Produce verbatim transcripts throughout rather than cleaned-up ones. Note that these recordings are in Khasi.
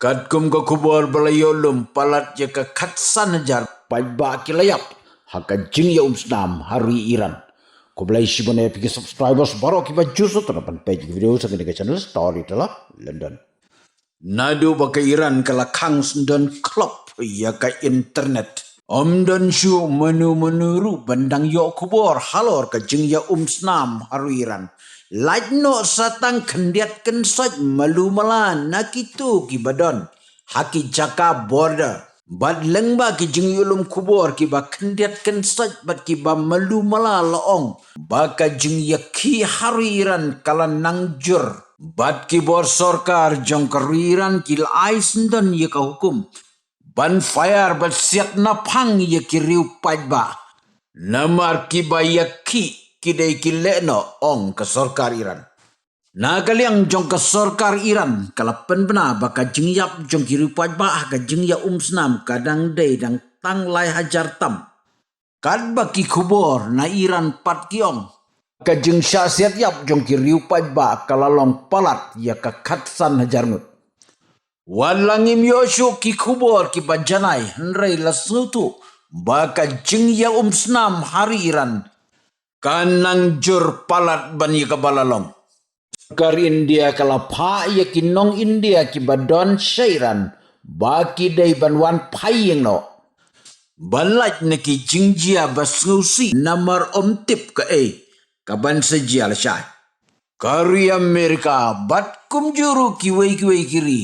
Katkum ka khubor ba la ïoh lum palat ïa ka khatsan hajar paidbah ki la ïap ha ka jingïaumsnam ha ri Iran. Khublei shibun ïa phi ki subscribers baroh kiba ju sngewtynnat ban peit ïa ki video sha kane ka channel Storyteller London. Naduh ba ka Iran ka la khang syndon klop ïa ka internet, ym don shuh mano mano ruh ban dang ïoh khubor halor ka jingïaumsnam ha ri Iran. Lait noh sa tang khyndiat kynsoit malu mala na kito kiba don ha ki jaka border. Bad lyngba ki jingïalum khubor kiba khyndiat kynsoit bad kiba malu mala la ong ba ka jingïakhih ha ri Iran ka la nang jur. Bad ki bor sorkar jong ka ri Iran ki la ai syndon ïa ka hukum ban fire bad siat naphang ïa ki riew paidbah. Namar kiba ïakhih ki dei ki lehnoh, ong ka sorkar Iran. Na ka liang jong ka sorkar Iran ka la pynbna ba ka jingïap jong ki riew paidbah ha ka jingïaumsnam ka dang dei dang tang lai hajar tam. Katba ki khubor na Iran pat ki ong, ka jingshah siat ïap jong ki riew paidbah ka la long palat ïa ka khatsan hajar ngut. Wat la ngim ïoh shuh ki khubor kiba janai, hynrei la sngewthuh ba ka jingïaumsnam ha ri Iran ka nang jur palat ban ïa kaba la long. Sorkar India ka la phah ïa ki nong India kiba don sha Iran ba ki dei ban wan phai ïing noh ban lait na ki jingjia ba sngewsih namar ym tip kaei kaban sa jia lashai. Ka ri Amerika bad kumjuh ruh kiwei kiwei ki ri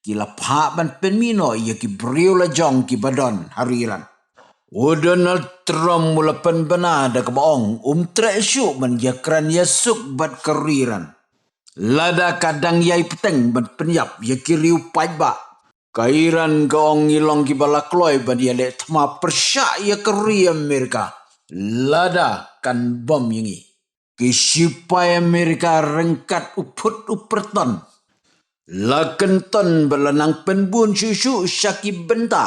ki la phah ban pynmih noh ïa ki briew lajong kiba don ha ri Iran. U Donald Trump u la pynbna da kaba ong um treh shuh ban ïakren ïasuk bad ka ri Iran lada ka dang ïai bteng ban pynïap ïa ki riew paidbah. Ka Iran ka ong ngi long kiba la kloi ban ïaleh thma pyrshah ïa ka ri Amerika lada kan bom ïa ngi. Ki shipai Amerika ryngkat u phut u pyrton la kynton ba la nang pynbun shuh shuh sha ki bynta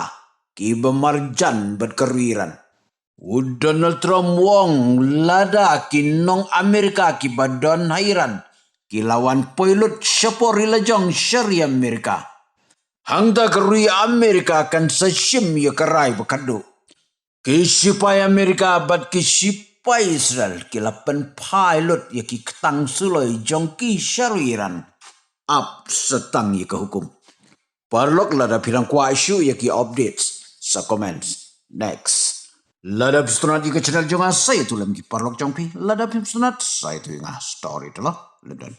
kiba marjan bad ka ri Iran. U Donald Trump u ong lada ki nong Amerika kiba don ha Iran ki la wan poi lut shapoh ri lajong sha ri Amerika, hangta ka ri Amerika kan sa shim ïa ka rai ba khatduh. Ki shipai Amerika bad ki shipai Israel ki la pynphai lut ïa ki ktang suloi jong ki sha ri Iran. Ap sa tang ïa ka hukum. Paralok, lada phi dang kwah shuh ïa ki updates sa comments. Next. Lada phi sngewtynnat ïa ka channel jong nga sa ïathuh lem ki paralok jong phi. Lada phi sngewtynnat sa ïathuh ïa nga. Storyteller London.